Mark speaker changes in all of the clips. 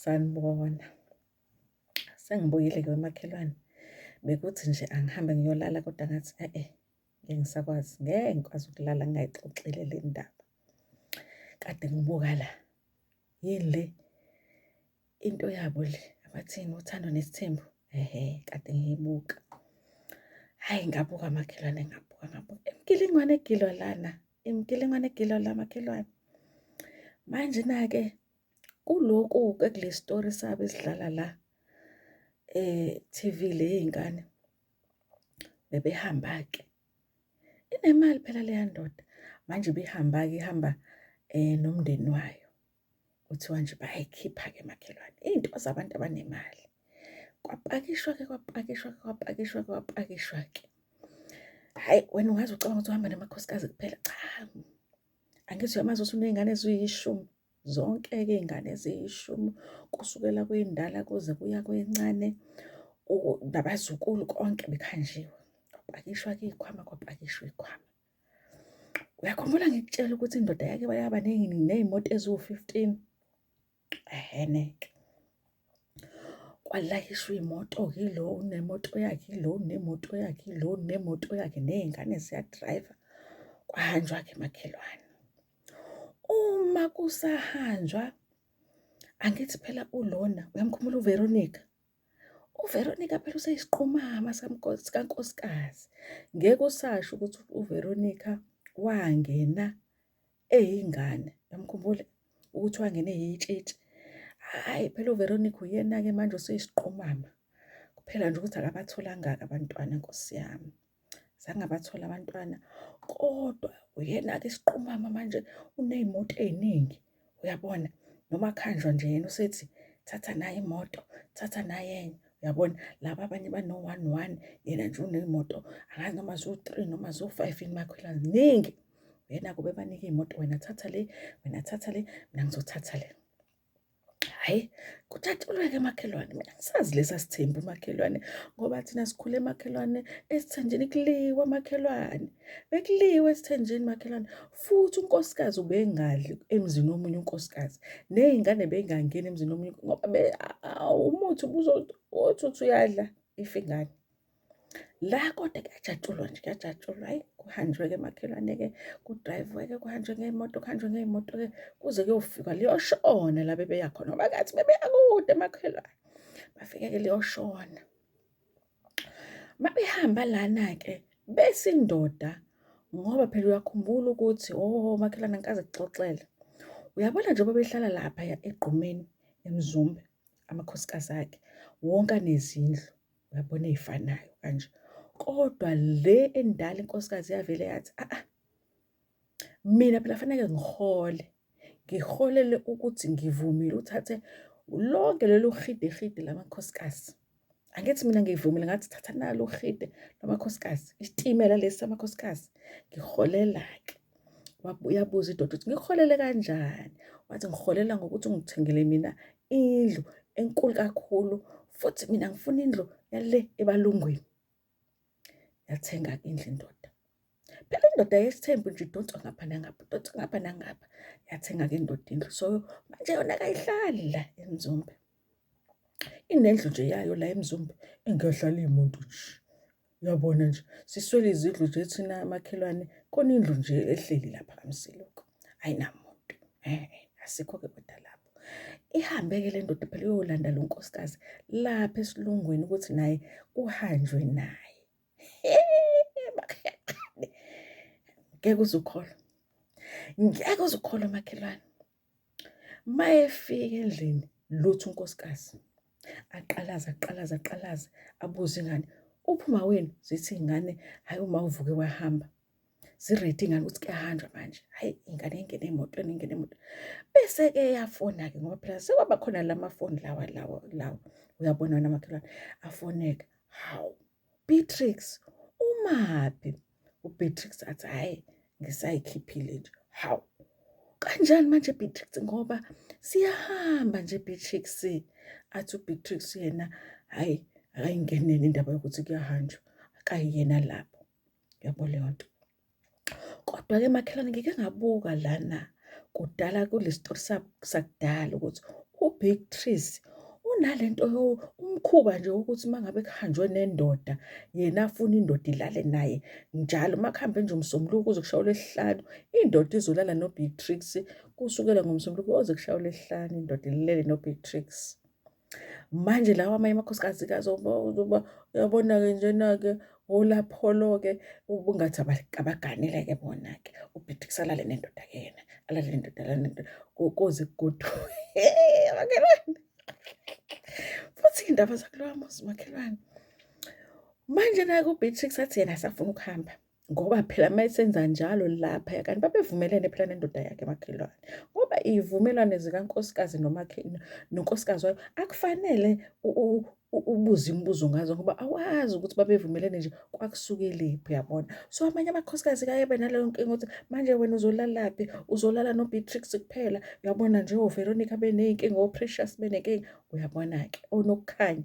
Speaker 1: Sanibona. Sengibuyile-ke wemakhelwane. Bekuthi nje angihambe ngiyolala kodwa ngathi e-e ngeke ngisakwazi, ngeke ngikwazi ukulala ngingayixoxile le ndaba. Kade ngibuka la, yini le? Into yabo le, abathini, uthando nesithembu? Ehhe, kade ngiyibuka. Hhayi ngabuka makhelwane, ngabuka ngabuka. Imigilingwane egilwa lana, imigilingwane egilwa la makhelwane. Manje na-ke Kulokhu-ke kule story sabo esidlala la TV le yey'ngane bebehamba-ke. Inemali phela leya ndoda, manje ibihamba-ke ihamba nomndeni wayo. Kuthiwa nje bayayikhipha-ke makhelwane, iy'nto zabantu abanemali. Kwapakishwa-ke kwapakishwa-ke kwapakishwa-ke kwapakishwa-ke. Hhayi wena ungaze ucabange ukuthi uhamba namakhosikazi kuphela, cha angithi uyamazi ukuthi uney'ngane eziyishumi. Zonke-ke iy'ngane ziyishumi kusukela kwendala kuze kuya kwencane, nabazukulu konke bekuhanjiwe. Kwapakishwa-ke iy'khwama, kwapakishwa iy'khwama. Uyakhumbula ngikutshela ukuthi indoda yake yaba ney'moto eziwu-15? Ehhene-ke. Kwalayishwa iy'moto-ke ilo unemoto yakhe, ilo unemoto yakhe, ilo unemoto yakhe, ney'ngane ziyadrayiva. Kwahanjwa-ke makhelwane. Uma kusahanjwa, angithi phela ulona, uyamkhumbula uVeronica? UVeronica phela useyisiqumama sikankosikazi. Ngeke usasho ukuthi uVeronica wangena eyingane, uyamkhumbula ukuthi wangena eyitshitshi? Hhayi phela uVeronica uyena-ke manje useyisiqumama. Kuphela nje ukuthi akabatholanga-ke abantwana Nkosi yami. Zange abathole abantwana kodwa uyena-ke isiqumama manje uney'moto ey'ningi uyabona. Noma kuhanjwa nje yena usethi thatha nayi imoto, thatha nayi enye uyabona. Laba abanye bano-one one yena nje uney'moto angazi noma ziwu-three noma ziwu-five yini makhelwane ziningi. Uyena-ke ubebanika iy'moto wena thatha le, wena thatha le, mina ngizothatha le. Hhayi, kujatshulwe-ke makhelwane. Mina angisazi lesa sithembu makhelwane ngoba thina sikhule makhelwane esithenjini kuliwa makhelwane. Bekuliwa esithenjini makhelwane futhi unkosikazi ubengadli emzini womunye unkosikazi. Ney'ngane bey'ngangeni emzini womunye ngoba umuthi ubuzothi uthi uyadla ife ingane. La kodwa kuyajatshulwa nje kuyajatshulwa, hhayi kuhanjwe-ke makhelwane-ke kudrayivwe-ke kuhanjwe ngey'moto kuhanjwe ngey'moto-ke kuze kuyofikwa liyoshona la bebeya khona ngoba kathi bebeya kude makhelwane. Bafike-ke liyoshona. Uma behamba lana-ke bese indoda ngoba phela uyakhumbula ukuthi oh makhelwane angikaze kuxoxele. Uyabona njengoba behlala laphaya egqumeni eMzumbe amakhosikazi akhe wonke anezindlu. Uyabona ey'fanayo kanje. Kodwa le endala inkosikazi yavele yathi a-a mina phela faneke ngihole, ngiholele ukuthi ngivumile uthathe lonke lolu hidihidi lamakhosikazi. Angithi mina ngivumile ngathi thatha nalo uhide lwamakhosikazi, isitimela lesi samakhosikazi, ngiholela-ke. Yabuza indoda ukuthi ngikuholele kanjani? Wathi ngiholela ngokuthi ungithengele mina indlu enkulu kakhulu futhi mina ngifuna indlu yale ebalungwini. Yathenga-ke indlu indoda. Phela indoda yesithembu nje idonswa ngapha nangapha, idonswa ngapha nangapha. Yathenga-ke indoda indlu. So manje yona kayihlali la eMzumbe. Inendlu nje yayo la eMzumbe engahlali muntu nje. Uyabona nje siswele izindlu nje thina makhelwane khona indlu nje ehleli lapha kaMsiluko ayinamuntu eh asikho-ke kodwa lapho. Ihambe-ke le ndoda phela iyolanda lo nkosikazi lapha esilungwini ukuthi naye kuhanjwe naye. Ngeke uze ukholwe, ngeke uze ukholwe makhelwane. Mayefika endlini lutho unkosikazi aqalaze aqalaze aqalaze abuze ingane uphi uma wenu zithi ingane hhayi uma uvuke wahamba ziredi ingane ukuthi kuyahanjwa manje hhayi ingane ingene emotweni ingene emotweni bese-ke eyafona-ke ngoba phela sekwaba khona la mafoni lawa lawa lawa uyabona wena makhelwane afoneka hawu Beatrix umaphi? UBeatrix athi hhayi ngisayikhiphile nje. Hawu kanjani manje Beatrix ngoba siyahamba nje Beatrix. Athi uBeatrix yena hhayi akayingeneli indaba yokuthi kuyahanjwa akayiyena lapho. Yabo leyo nto. Kodwa-ke makhelwane ngike ngabuka lana kudala kule sitori sakudala ukuthi UBeatrice unalento umkhuba nje wokuthi uma ngabe kuhanjwe nendoda yena afuna indoda ilale naye njalo. Uma kuhambe nje uMsombuluko kuze kushaye uLwesihlanu, indoda izolala noBeatrix kusukela ngoMsombuluko kuze kushaye uLwesihlanu, indoda ilele noBeatrix. Manje lawa amanye amakhosikazi-ke azoba uyabona-ke njena-ke olapholo-ke ubungathi abaganile-ke bona-ke. UBeatrix alale nendoda-ke yena, alale nendoda, alale nendoda koze kugoduke. Makhelwane. Futhi iy'ndaba zakulowa muzi makhelwane. Manje naye uBeatrix athi yena asafuna ukuhamba. Ngoba phela uma esenza njalo lapha kanti babevumelene phela nendoda yakhe makhelwane. Ngoba iy'vumelwane zikankosikazi nonkosikazi wayo akufanele ubuze imibuzo ngazo ngoba awazi ukuthi babevumelene nje kwakusukelephi uyabona. So amanye amakhosikazi kaye ebe naleyo nkinga ukuthi manje wena uzolalaphi, uzolala noBeatrix kuphela. Uyabona nje oVeronica beney'nkinga, oPrecious benenkinga, uyabona-ke oNokukhanya.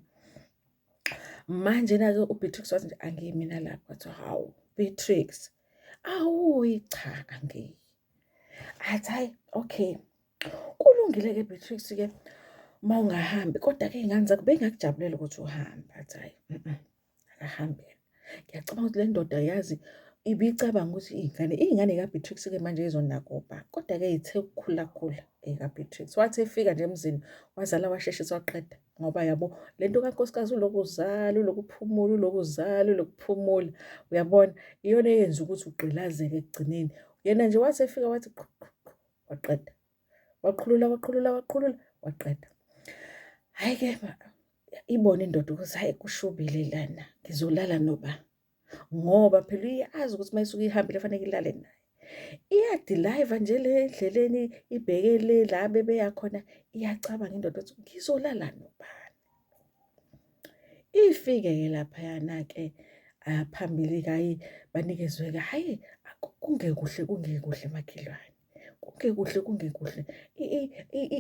Speaker 1: Manje-na-ke uBeatrix wathi nje angiyi mina lapho. Wathi hawu Beatrix, awuyi cha angiyi. Athi hhayi okay, kulungile-ke Beatrix-ke uma ungahambi kodwa-ke iy'ngane zakho bengakujabulela ukuthi uhambe. Athi hhayi akahambi yena. Ngiyacabanga ukuthi le ndoda yazi ibicabanga ukuthi iy'ngane, iy'ngane kaBeatrix-ke manje izonakopa. Kodwa-ke ithe ukukhula khula ekaBeatrix. Wathi efika nje emzini wazala washeshisa waqeda. Ngoba yabo le nto kankosikazi uloku uzala, uloku uphumula, uloku uzala, uloku uphumula. Uyabona? Iyona eyenza ukuthi ugqilazeke ekugcineni. Yena nje wathi efika wathi qhu qhu qhu waqeda. Waqhulula waqhulula waqhulula waqeda. Hhayi-ke ibone indoda ukuthi hhayi kushubile lana ngizolala noba ngoba phela iyazi ukuthi uma isuke ihambile fanele ilale naye. Iyadilayiva nje le endleleni ibheke le la bebeya khona iyacabanga indoda ukuthi ngizolala nobani. Ifike-ke laphayana-ke phambili-ke hhayi banikezwe-ke hhayi kungekuhle kungekuhle makhelwane. Kungekuhle kungekuhle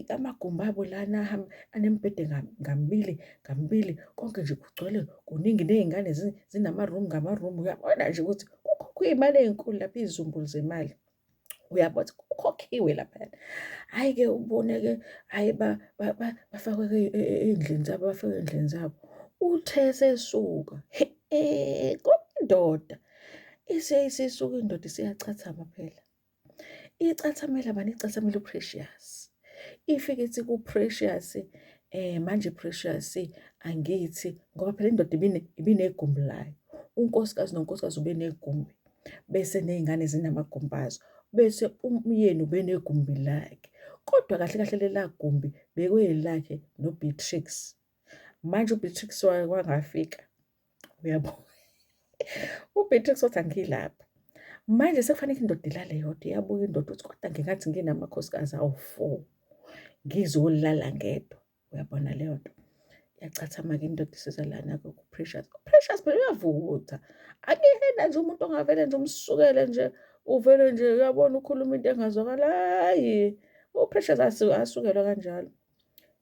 Speaker 1: amagumbi abo lana anemibhede ngamibili ngamibili konke nje kugcwele kuningi ney'ngane zinama-room ngama-room. Uyabona nje ukuthi kukhokhwa iy'mali ey'nkulu lapha iy'zumbulu zemali. Uyabona ukuthi kukhokhiwe laphayana. Hhayi-ke ubone-ke hhayi bafakwe-ke ey'ndlini zabo, bafakwe ey'ndlini zabo. Uthe esesuka kodwa indoda isisuka indoda isiyachathama phela. Icathamela bani? Icathamela uPrecious. Ifike ithi kuPrecious, manje Precious angithi ngoba phela indoda ibinegumbi layo. Unkosikazi nonkosikazi ubenegumbi bese ney'ngane zinamagumbi azo, bese umyeni ubenegumbi lakhe. Kodwa kahle kahle lela gumbi bekuyelakhe noBeatrix. Manje uBeatrix wangafika uyabo. UBeatrix wathi angilapha. Manje sekufanele indoda ilale yodwa, iyabuka indoda ukuthi kodwa ngingathi nginamakhosikazi awu-four ngizolala ngedwa. Uyabona leyo nto? Yachathama-ke indoda isiza lana-ke kuPrecious. UPrecious phela uyavutha. Akuyena nje umuntu ongavele nje umsukele nje uvele nje uyabona ukhuluma into engazwakali. Hhayi, uPrecious asukelwa kanjalo.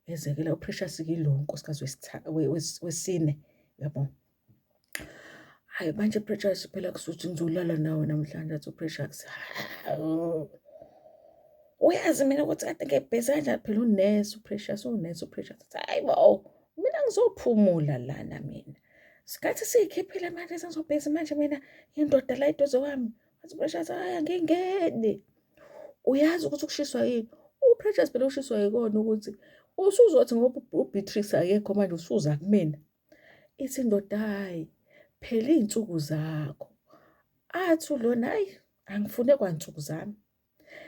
Speaker 1: Ezekela uPrecious kilo unkosikazi wesine uyabo. Hayi manje Precious phela kusuthi ngizolala nawe namhlanje athi uPrecious. Hawu. Uyazi mina ukuthi kade ngebhesi kanjani phela unesi uPrecious unesi uPrecious. Hayi bo mina ngizophumula lana mina. Sikhathi siyikhiphile manje sengizobhesi manje mina indoda la eduze kwami. Athi Precious hayi angingeni. Uyazi ukuthi ukushiswa yini? UPrecious phela ushiswa yikona ukuthi usuzothi ngoba uBeatrix akekho manje usuza kumina. Ithi indoda hhayi phela iy'nsuku zakho. Athi ulona hhayi angifune kwansuku zami.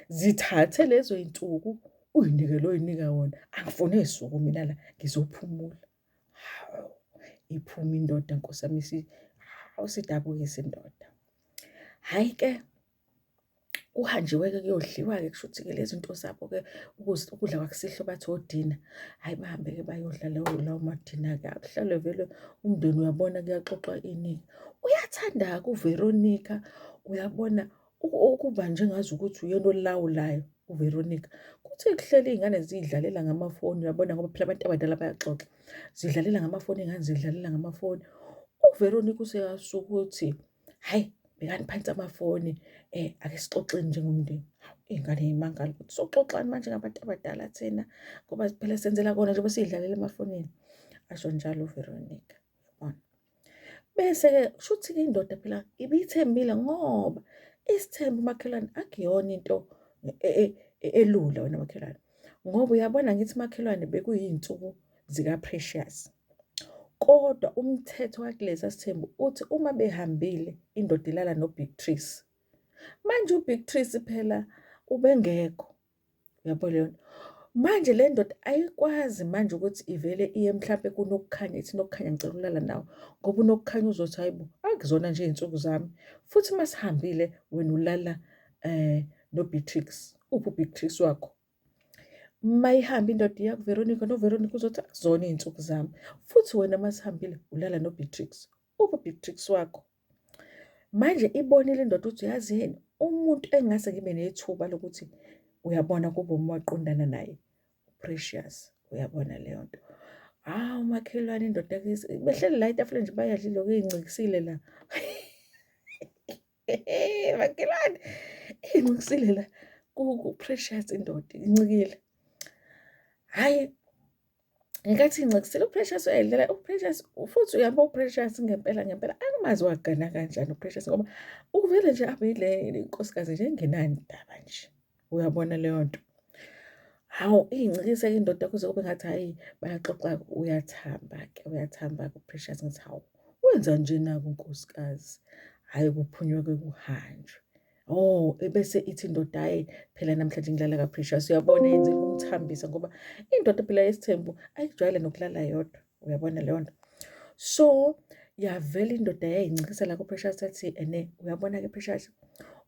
Speaker 1: Zithathe lezo y'nsuku uy'nike lo oy'nika wona. Angifune y'suku mina la ngizophumula. Hawu iphume indoda nkosi yami hawu sidabukise indoda. Hhayi-ke kuhanjiwe-ke kuyodliwa-ke kushuthi-ke lezi zinto zabo-ke ukudla kwakusihlwa bathi odina. Hhayi bahambe-ke bayodla lawo madina-ke akuhlalwe vele umndeni uyabona kuyaxoxwa iningi. Uyathanda-ke uVeronica uyabona ukuba nje ngazi ukuthi uyena olawulayo uVeronica. Kuthe kuhleli iy'ngane ziy'dlalela ngamafoni uyabona ngoba phela abantu abadala bayaxoxa. Zidlalela ngamafoni iy'ngane zidlalela ngamafoni. UVeronica useyasuka uthi hhayi bekani phansi amafoni ake sixoxeni njengomndeni. Iy'ngane y'mangala ukuthi soxoxani manje ngabantu abadala thina ngoba phela senzela kona njengoba siy'dlalela emafonini. Asho njalo uVeronica, uyabona. Bese-ke kushuthi-ke indoda phela ibiyithembile ngoba isithembu makhelwane akuyona into e, e, e, elula wena makhelwane. Ngoba uyabona ngithi makhelwane bekuyiy'nsuku zikaPrecious. Kodwa umthetho wakulesa sithembu uthi uma behambile indoda ilala noBeatrice. Manje uBeatrice phela ubengekho. Uyabo leyo nto. Manje le ndoda ayikwazi manje ukuthi ivele iye mhlampe kuNokukhanya ithi Nokukhanya ngicela ukulala nawe ngoba uNokukhanya uzothi hayi bo akuzona nje iy'nsuku zami futhi uma sihambile wena ulala noBeatrix. Uphi uBeatrix wakho? Mayihamba indoda iya kuVeronica noVeronica uzothi akuzona iy'nsuku zami futhi wena uma sihambile ulala noBeatrix. Uphi uBeatrix wakho? Manje ibonile indoda ukuthi yazi yini umuntu engingase ngibe nethuba lokuthi uyabona kube uma waqondana naye uPrecious uyabona leyo nto. Hawu umakhelwane indoda behleli la etafuleni nje bayadla ilokhu iyincikisile la. Makhelwane iyincikisile la ku-Precious indoda incikile. Hhayi Ngenkathi ngincikisile uPrecious uyayidlela uPrecious futhi uyabo uPrecious ngempela ngempela angimazi wagana kanjani uPrecious ngoba uvele nje abe yile nkosikazi nje engenani ndaba nje uyabona leyo nto. Hawu iy'ncikise-ke indoda kuze kube ngathi hhayi bayaxoxa uyathamba-ke uyathamba-ke uPrecious ngithi hawu wenza njena-ke unkosikazi hhayi kuphunywe-ke kuhanjwe. Oh, ebese ithi indoda hayi phela namhlanje ngilala kaPrecious. Uyabona yenzela ukumthambisa ngoba indoda phela yesithembu ayijwayele nokulala yodwa. Uyabona leyo nto. So yavela indoda yayincikisa la kuPrecious athi ene uyabona ke Precious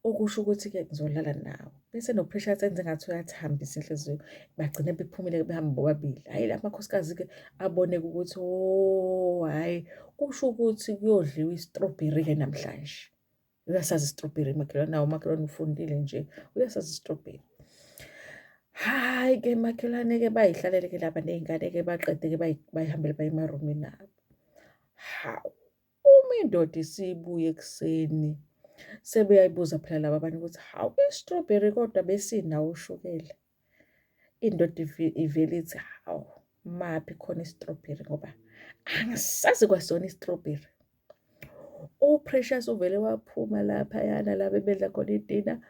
Speaker 1: okusho ukuthi-ke ngizolala nawe bese noPrecious enze ngathi uyathambisa inhliziyo bagcine bephumile behamba bobabili hhayi la makhosikazi-ke aboneke ukuthi o oh, hhayi kusho ukuthi kuyodliwa i-strawberry-ke namhlanje Uyasazi istrobheri makhelwane, nawo umakhelwane ufundile nje, uyasazi istrobheri. Hhayi-ke makhelwane-ke bayihlalele-ke laba ney'ngane-ke baqede-ke bayihambele baye emarumini abo. Hawu, uma indoda isibuya ekuseni sebeyayibuza phela laba abanye ukuthi hawu istrobheri kodwa besinawo ushukela. Indoda ivele ithi hawu maphi khona istrobheri ngoba angisazi kwasona istrobheri. UPrecious uvele waphuma laphayana la bebedla khona idina,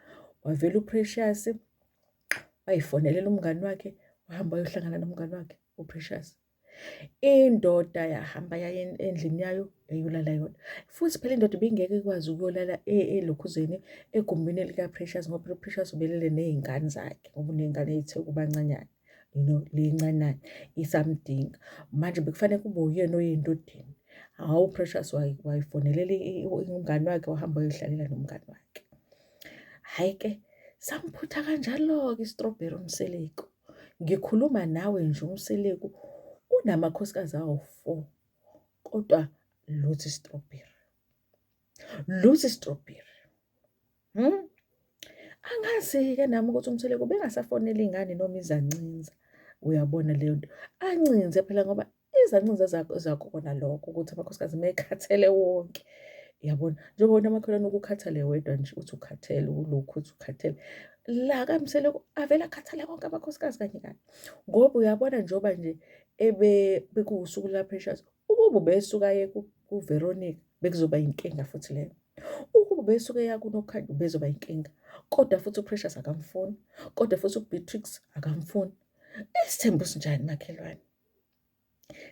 Speaker 1: wavela uPrecious wayifonelela umngani wakhe, wahamba wayohlangana nomngani wakhe uPrecious. Indoda yahamba yaya endlini yayo yayolala yona. Futhi phela indoda ibingeke ikwazi ukuyolala elokhuzeni egumbini likaPrecious ngoba phela uPrecious ubelele ney'ngane zakhe ngoba uney'ngane ey'the ukuba ncanyana. You know, le ncanana isamdinga. Manje bekufanele kube uyena oya endodeni. Hhawu uPrecious wayifonelela umngani wakhe wahamba wayohlalela nomngani wakhe. Hhayi-ke samphutha kanjalo-ke istrobheri uMseleku. Ngikhuluma nawe nje uMseleku unamakhosikazi awu-four kodwa lutho istrobheri. Lutho istrobheri. Angazi-ke nami ukuthi uMseleku ubengasafoneli ingane noma izancinza. Uyabona leyo nto. Ancinze phela ngoba izancinza zakho zakho kona lokho ukuthi amakhosikazi uma ekhathele wonke. Uyabona? Njengoba wena makhelwane ukukhathale wedwa nje uthi ukhathele ulokhu uthi ukhathele. La kaMseleku avele akhathale konke amakhosikazi kanye kanye. Ngoba uyabona njengoba nje ebe bekuwusuku lukaPrecious, ukuba ubesuka aye kuVeronica bekuzoba inkinga futhi leyo. Ukuba ubesuke eya kuNokhanya ubezoba inkinga. Kodwa futhi uPrecious akamfuni. Kodwa futhi uBeatrix akamfuni. Isithembu sinjani makhelwane?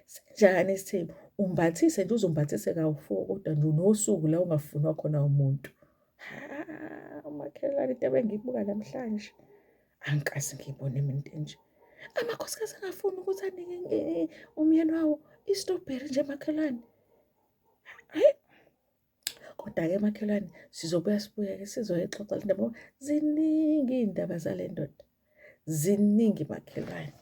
Speaker 1: Sinjani isithembu? Umbathise nje uzumbathise kawu-four kodwa nje unosuku la ungafunwa khona umuntu. Ha, umakhelwane into ebengiyibuka namhlanje. Angikaze ngiyibone mina into enje. Amakhosikazi angafuni ukuthi anike umyeni wawo istrobheri nje makhelwane. Hhayi. Kodwa-ke makhelwane sizobuya sibuye-ke sizoyixoxa le ndaba ngoba ziningi iy'ndaba zale ndoda. Ziningi makhelwane.